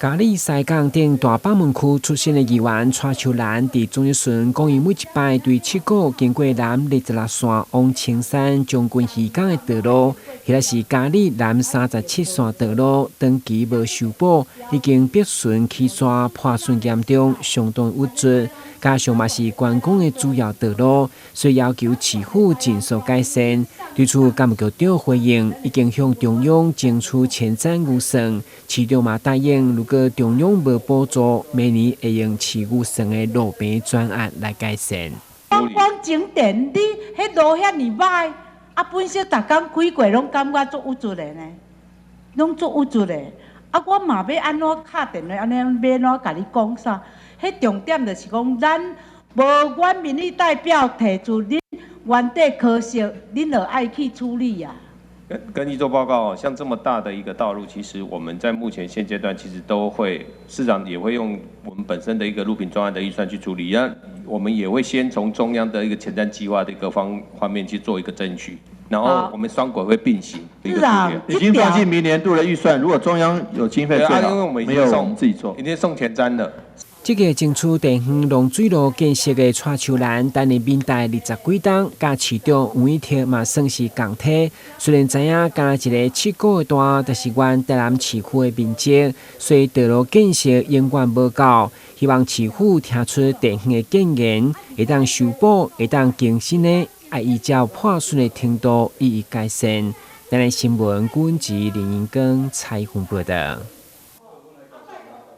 嘉義西港鎮大北門區出身的議員蔡秋蘭，佇總質詢講，伊每一擺對七股經過南26線往青山將軍漁港的道路，或者是嘉義南37線道路，長期無修補，已經破損起沙破損嚴重，相當鬱卒。加上嘛是觀光的主要道路，所以要求市府盡速改善。對此，干部局長回應，已經向中央爭取前瞻預算，市長嘛答應，如果中央無補助，明年會用市預算的路平專案來改善。觀光景點，你彼路遐爾䆀，啊，本身逐工開過攏感覺足鬱卒的呢，攏足鬱卒的。啊，我嘛欲按怎敲電話，按呢欲按怎共你講啥？彼重點就是講，咱無阮民意代表提出，恁原底科室，恁就愛去處理啊。跟議做報告，像這麼大的一個道路，其實我們在目前現階段，其實都會市長也會用我們本身的一個路平專案的預算去處理。那我們也會先從中央的一個前瞻計劃的一個方面去做一個爭取，然後我們雙軌會並行。是啊，已經放進明年度的預算。如果中央有經費，最好。因為我們沒有，我們自己做。已經送前瞻了。這個爭取地方農水路建設的蔡秋蘭，擔任民代20幾冬，佮市長黃偉哲嘛算是仝梯。雖然知影敢若一个七股的大，但是阮台南市區的面積，所以道路建設永遠無夠。希望市府聽出地方的建言，會當修補，會當更新的，愛依照破損的程度予以改善。台南新聞，郭文吉、林英庚採訪報道。